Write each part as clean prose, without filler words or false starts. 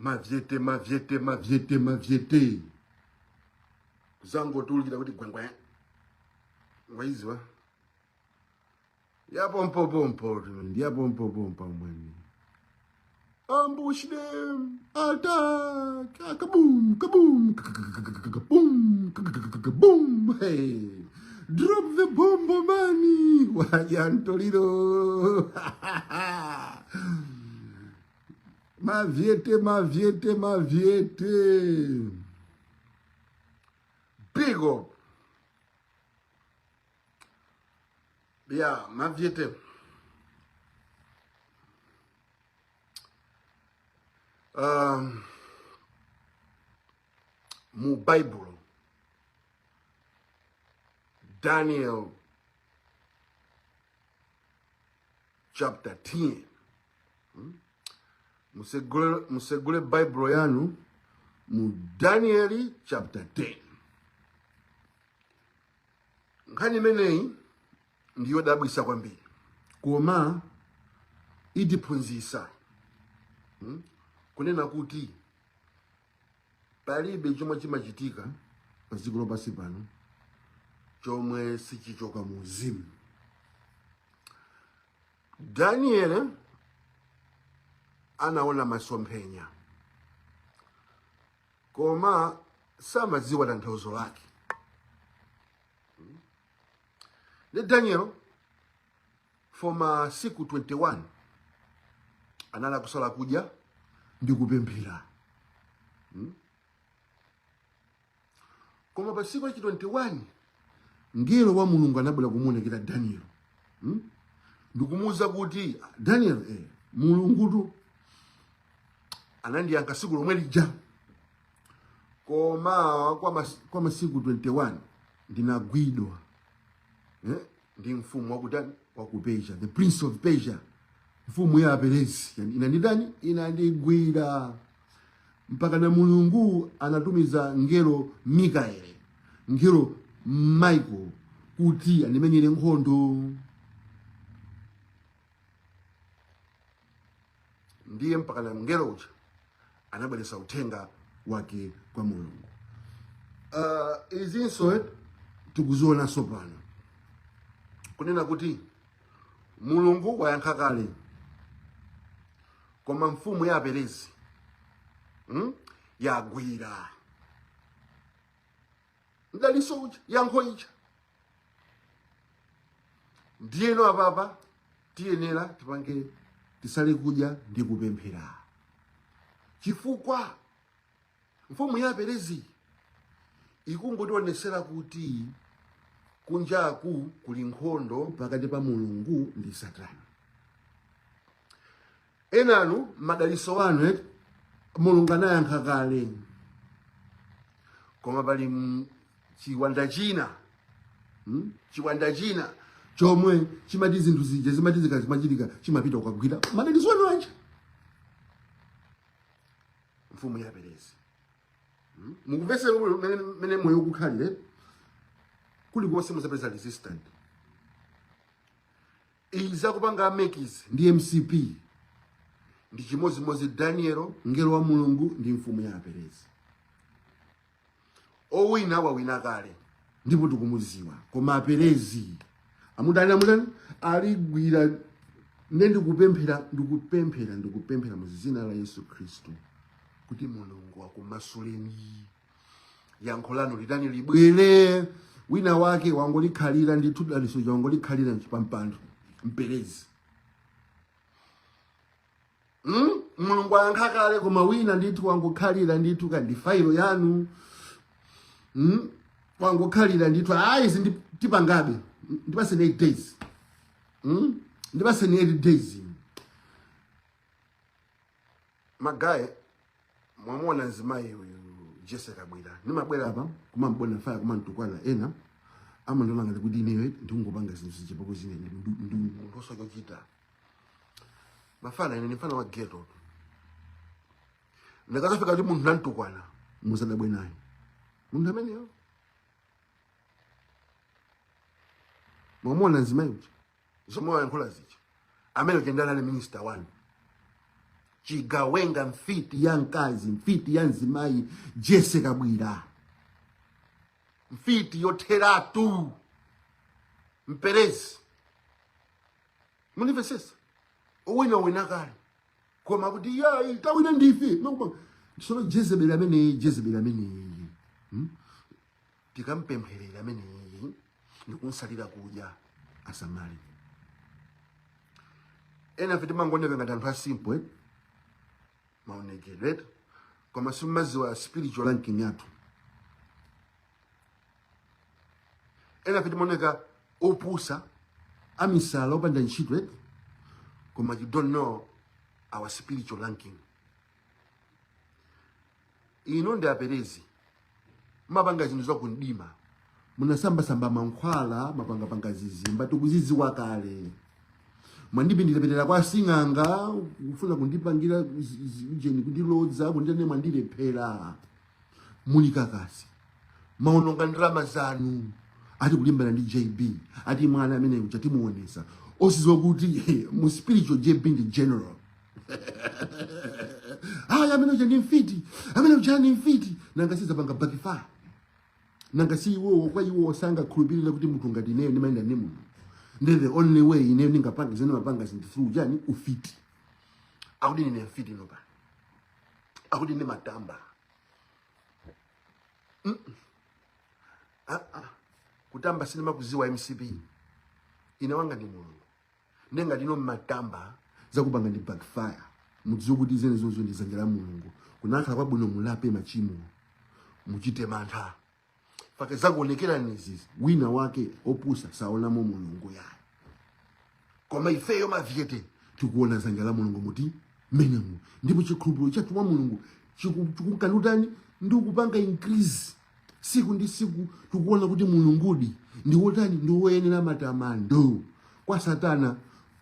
Mavyete, mavyete, mavyete, mavyete. Zangotulukira kuti gwengwe. Waiziwa? Yapompopompo, ndiyapompopompo mwene. Ambush them! Attack! Ah, kaboom! Kaboom! Kaboom! Kaboom! Hey! Drop the bomb, mani! Wadya ntoliro! Mavyete, mavyete, mavyete! Big up! Yeah, mavyete. Mu Bible, Daniel chapter 10. Musegule Bible yanu mu Daniel chapter 10. Nkhani imeneyi ndiyodabwisa kwambiri, koma itiphunzisa kunena kuti palibe chomwe chimachitika pa dziko lapansi pano chomwe sichichoka mu uzimu. Daniel anaona masomphenya koma samadziwa tanthauzo lake. Ndi Daniel for masiku 21 anali kusala kudya ndi kupemphera. Koma pa tsiku lachi 21 mngelo wa Mulungu anabwera kumuonekera Daniel, Ndikumuwuza kuti Daniel, Mulungutu anandiyankha tsiku lomwe lija, koma kwa masiku 21 ndinagwidwa ndi mfumu wakutani, waku Persia, the prince of Persia, mfumu ya Aperezi. Yani inanditani, inandigwira mpaka na Mulungu anatumiza ngelo Mikaeli, ngelo Michael, kuti andimenyere nkhondo. Ndiye mpaka na mngelo uja anabweretsa uthenga wake kwa Mulungu. Izinso tikuzionanso pano kunena kuti Mulungu wayankha kale, koma mfumu ya Aperezi yagwira mdaliso uja, yankho ija. Ndiyeno apapa tiyenera tipange tisale kudya ndi kupemphera, chifukwa mfumu ya Aperezi ikungotionesera kuti kunjaku kuli nkhondo pakati pa Mulungu ndi Satana. Enanu madaliso wanu eti Mulungu anayankha kale, koma pali chiwanda china, Chiwanda china chomwe chimati zinthu zija zimati zikazimachitika chimapita kukagwira madaliso anu aja. Mfumu ya Aperezi. Mukumvesera mene moyo ukukhalire, kulikonse muzapeza resistant. Izi akupanga MEC izi ndi MCP ndi chimodzimodzi Daniel, ngelo wa Mulungu ndi mfumu ya Aperezi. Owina wawina kale ndipo tikumuziwa, koma Aperezi amutani, amutani aligwira. Nde ndikupemphera, ndikupemphera, ndikupemphera mu dzina la Yesu Khristu kuti Mulungu akumasuleni, yankho lanu litani, libwere. Wina wake wangolikhalira ndithu daliso, wangolikhalira pampando mperezi. Mulungu ayankha kale, koma wina ndithu wangokhalira ndithu kandi failo yanu, Wangokhalira ndithu, ayi izi tipangabe, ndipaseni 8 days, Ndipaseni 8 days. Magaye, mwamuona mzimayi uyu Jesse Kabwila, nimabwera apa kumambona faya kumantukwana, ena amandiona ngati kuti ineyo ndikungopanga zinthu zichepako zine ndi munthu osochochita. Mafana, ine ni mfana wa ghetto. Ndikazafika kuti munthu nantukwana, musadabwe naye munthu ameneyo. Mwamuona mzimayi uja zomwe wayankhula zija, amene uja ndani ali minister wanu. Chigawenga, mfiti ya mkazi, mfiti ya mzimayi, Jesse Kabwira, mfiti yotheratu, mperezi. Munimvesesa? Owina wina kale, koma kuti yayi, tawina ndife. Sono Jezebeli ameneyi, Jezebeli ameneyi, Tikampempherera ameneyi ndikunsalira kudya, asamale. Ena ife timangooneka ngati anthu a simple, eh? Maonekedwe, eh? Koma simumaziwa spiritual ranking yathu. Ena ife timaoneka opusa, amisala, opanda ntchito, eh? Koma you don't know our spiritual ranking. Inu ndi aperezi, mapanga zinthu zakumdima, munasambasamba mankhwala, mapangapanga zizimba, tikuziziwa kale. Mwandipindirapitira kwa sing'anga kufuna kundipangira ujeni, kundilodza, kunditane, mwandilephera. Muli kakasi, maononga ndalama zanu ati kulimbana ndi JB, ati mwana amene uja timuonesa, osiziwa kuti mu spiritual JB ndi general. Aya, amene uja ndi mfiti, amene uja ndi mfiti. Nanga sizapanga backfire? Nanga si iwowo kwa iwowo sangakhulupirire kuti munthu ngati ineyo ndimayenda ndi munthu? Ndi the only way ineyo ndingapanga zimene mapanga zinthu through chani? Ufiti. Akuti ndine mfiti ino pano, akuti ndi matamba. Ah, ah. Kutamba sindimakuziwa MCP, ine wanga ndi Mulungu. Ndengati ino mmatamba, zakupanga ndi backfire. Mudziwe kuti zimenezozo ndi dzanja la Mulungu. Kunakhala kwabwino mulape machimo, muchite mantha pake zakuonekerani izizi. Wina wake opusa saonamo Mulungu yayi, koma ifeyo mavyete tikuona dzanja la Mulungu muti menemu, ndipo chikhulupiriro chathu mwa Mulungu chikukanutani ndi kupanga increase siku ndi siku. Tikuona kuti Mulungudi ndi wotani, ndi woyenera matamando. Kwa Satana,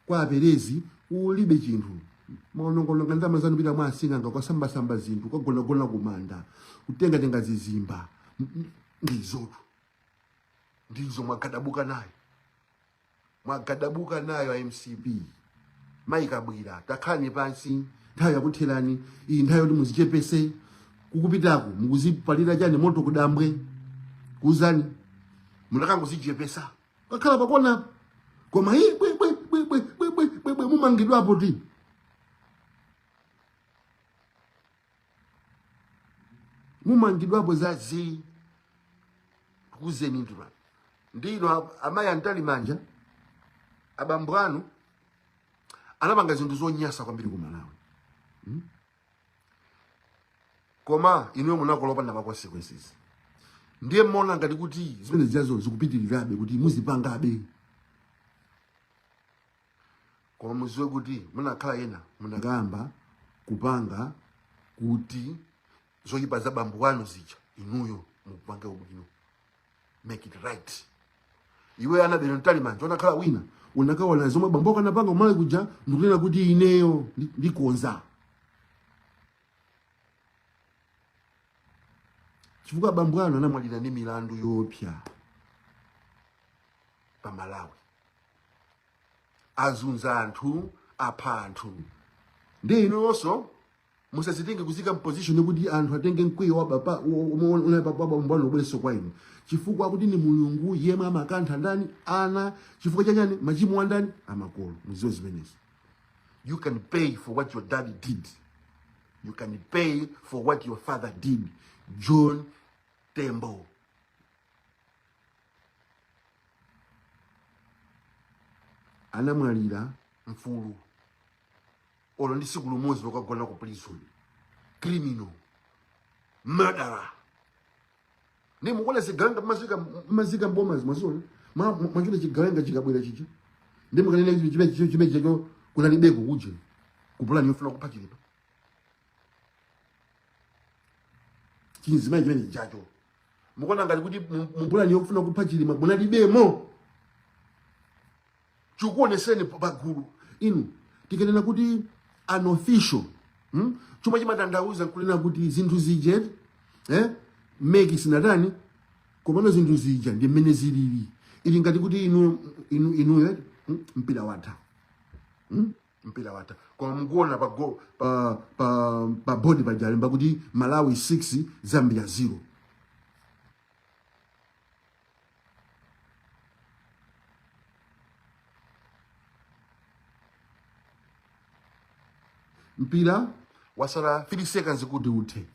kwa aperezi ulibe chinthu. Maonongononga ndalama zanu, pita mwa asing'anga, kwasambasamba zinthu, kwagonagona kumanda, kutengatenga zizimba. Ndizotu ndizo mwagadabuka nayo, mwagadabuka nayo a MCP. Mayi Kabwira, takhalani pansi, nthawi yakutherani iyi, nthawi yoti muzichepese. Kukupitaku mukuzipalira chani moto kudambwe? Kuuzani, munakangozichepesa kakhala pakona, koma iyi bwe bwe bwe bwe bwe bwe bwe bwe mumangidwapo ti mumangidwapo zazi. Kuzeni ndima ndino amayi antali manja, abambo anu anapanga zinthu zonyasa kwambiri ku Malawi, Koma inuyo munakola opanda ma consequences, ndiye mmaona ngati kuti zimene zijazo zikupitirirabe, kuti muzipangabe. Koma muziwe kuti munakhala ena munakamba kupanga kuti zoyipa za bambo wanu zija inuyo mukupange ubwino, make it right. Iwe Anabelo Mtalimanja, unakhala wina unakaona zomwe bambo ako anapanga kumalawi kuja ndikunena kuti ineyo ndikonza, chifukwa bambo anu anamwalira ndi milandu yoopsa pa Malawi, azunza anthu, apha anthu. Ndi inuyonso musazitenge kuzika mposition yokuti anthu atenge mkwiyo wa baba bambo anu ubwerenso kwa inu, chifukwa akuti ni Mulungu yemwe amakantha ndani? Ana. Chifukwa chachani? Machimo a ndani? Amakolo. Muziwe zimenezo. You can pay for what your daddy did, you can pay for what your father did. John Tembo anamwalira mfulu, olo ndi siku limodzi lokagona ku prison, criminal, murderer. Ndi mukuona zigawenga mazika mazika mboma, mwaziona mwachita chigawenga chikabwera chija, ndi mukanena chimene chimene chacho kunalibeko kuje kupulani yofuna kupha Chilima, chinzimayi chimene chacho mukuona ngati kuti mupulani yofuna kupha Chilima munalibemo. Chikuoneseni pagulu inu. Tikanena kuti unofficial, Chomwe chimatanthauza nkunena kuti zinthu zije, MEC sinatani, komano zinthu zija ndi mmene zilili. Ili ngati kuti inu inuyo, mpira watha, Mpira watha, koma mukuona pa go pa board paja alemba kuti Malawi 6 Zambia 0. Mpira wasala 3 seconds kuti uthe.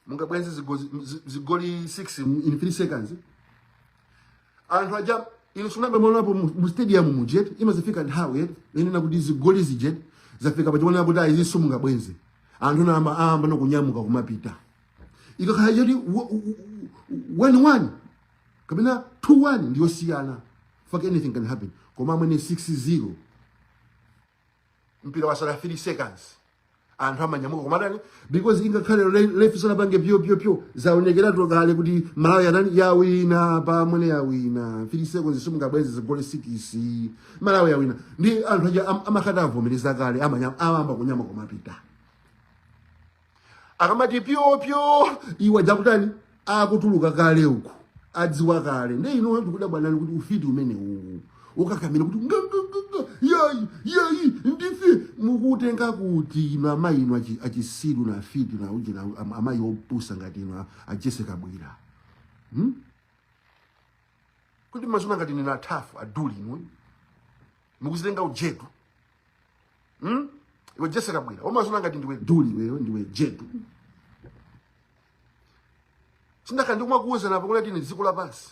Mungabwenze zigoli 6 in 3 seconds? Anthu aja inu sunambe mwaonapo mu stadium muja eti, imazifika nthawi eti inena kuti zigoli zija eti zafika pachionera kuti ayi, simungabwenze. Anthu namba ayamba nokunyamuka kumapita. Ikakhala yoti 1-1 kapena 2-1 ndiyosiyana, fuck, anything can happen. Koma amwene, 6-0, mpira wasala 3 seconds, anthu amanyamuka kumatani, because ingakhale ref sanapange pyo pyo pyo, zaonekeratu kale kuti Malawi yatani? Yawina. Pamwene yawina 3 seconds, simungabweze zigoli 6. Malawi yawina. Ndi anthu aja amakhala avomereza kale, amayamba kunyamuka kumapita. Akamati pyo pyo, iwo aja kutani? Akutuluka kale uku, adziwa kale. Ndi ino ndikudabwa nani kuti ufiti umene uwu ukakamira kuti nga nga nga nga, yayi yayi, ndife mukutenga kuti inu amayi inu achisiru na afiti na uje na amayi opusa ngati inu a Jessie Kabwila, Kuti mazuna ngati nina athafu aduli inu mukuzitenga ujetu, Iwe Jessie Kabwila, umazuna ngati ndiwe duli, iweyo ndiwe jetu. Sindakhala ndikumakuwuzani apa kuti ine dziko lapansi,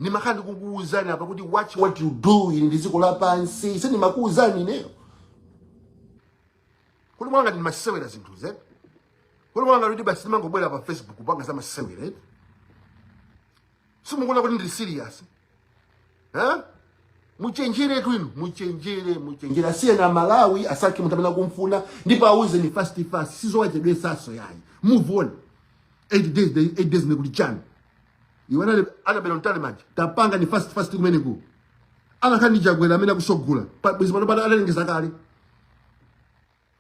ndimakhala ndikukuwuzani apa kuti watch what you do. Ili ndi dziko lapansi, sindimakuwuzani ineyo kuti mwanga ndimasewera zinthu ze, kuti mwanga kuti basi ndimangobwera pa Facebook kupanga za masewera eti. Simukuona kuti ndili serious, eh? Muchenjere tu inu, muchenjere, muchenjere. Asiye na Malawi asankhe munthu amene akumfuna, ndipo auze ni fast fast, sizowachedwesaso yayi. Move on. 8 days, 8 days ndikuti chani? Iwe anali Annabel Mtalimanja, tapanga ni fast fast kumeneku. Anakhala ndi Chakwera amene akusogula bwezi pano pano atalengeza kale,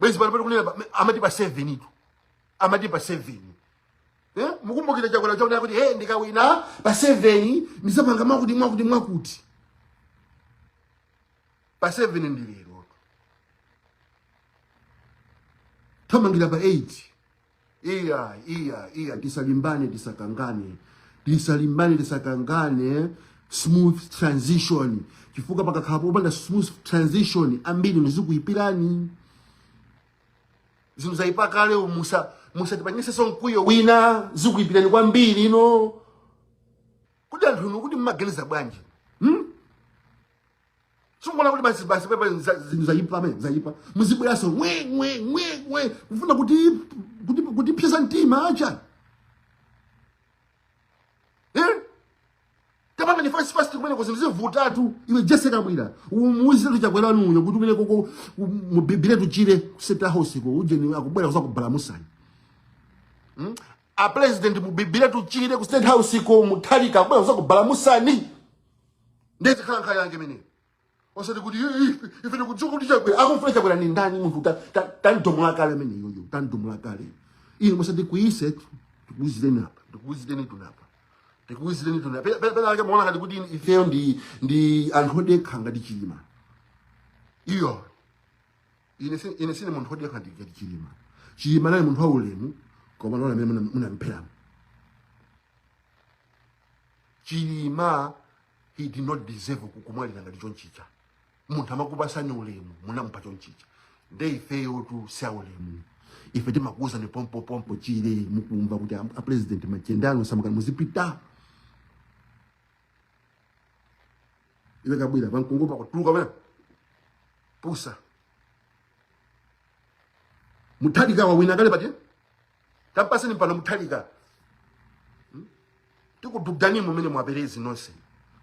bwezi pano pano kunena amati pa 7 itu, amati pa 7. Eh? Mukumbukire Chakwera chakunena kuti, hey, ndikawina pa 7 ndizapanga mwakuti mwakuti mwakuti. Pa 7 ndi lero, thamangira pa 8. Iya iya iya, tisalimbane, tisakangane, tisalimbane, tisakangane. Smooth transition, chifukwa pakakhala popanda smooth transition, ambiri ndizikuyipirani. Zinthu zayipa kale, musatipangisenso mkwiyo wina, zikuyipirani kwambiri ino. Kuti anthu inu, kuti mmaganiza bwanji, Simukuona kuti basi basi pepa zinthu zayipa amene zayipa, muzibweranso mwe mwe mwe mwe kufuna kuti kutipyesa mtima acha, eh? Tapanga ni fast fast kumene zinthu zivutatu. Iwe Jessie Kabwila, umuuzire Chakwera nuyo kuti kumene koko mubibire tuchire ku State House ko uje ni akubwera kuza kubalamusani, A president, mubibire tuchire ku State House ko, Mutharika akubwera kuza kubalamusani. Ndezikhala nkhani yange imeneyo, osati kuti ife tikudziwa kuti Chakwera akumfuna. Chakwera ni ndani? Munthu tandomula kale amene yoyo, tandomula kale. Inu musati kuise, tikuwuzireni apa, ndikuwuzireni tunapa, ndikuwuzireni tuna pena ake muona ngati kuti ifeyo ndi anthu odekha ngati Chilima. Iyo ine sine munthu odekha ngati Chilima. Chilima naye munthu waulemu, koma naona amene munampheramu Chilima, he did not deserve kukumwalira ngati chonchicha. Munthu amakupasani ulemu, munamupha chonchicha. Nde ifeyo tu si aulemu, ife timakuwuzani pompo pompo chile mukumva kuti a president machendano samukani muzipita. Iwe Kabwila, pamkungu pakutuluka pena pusa. Mutharika wawina kale pati, tampaseni pano Mutharika. Tikududani mumene mwaperezi nonse,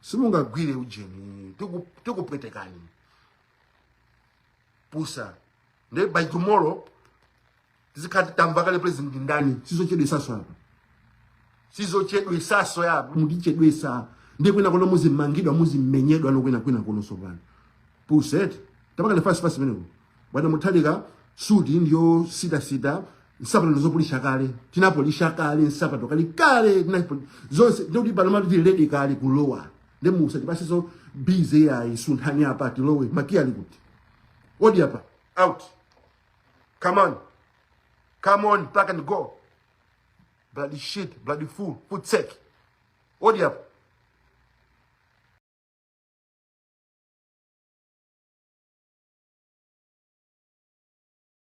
simungagwire ujeni, tikupwetekani pusa. Nde by tomorrow tizikhala tamva kale president ndani. Sizochedwesaso apa, sizochedwesaso apa, mutichedwesa. Ndiye kwina kuno muzimangidwa, muzimenyedwa nokwina kwina kuno sopano. Puset, tapanga fast fast meneko. Bwana Mutharika, suti ndiyo sitasita, nsapato ndizopulisha kale, tinapolisha kale nsapato kale kale, zonse ndikuti pano mati tili ready kale kulowa. Ndi musatipaseso busy yayi. Sunthani apa, tilowe. Makiyi ali kuti? Odi apa, out. Come on, come on, pack and go. Bloody shit, bloody fool, footsack. Odi apa.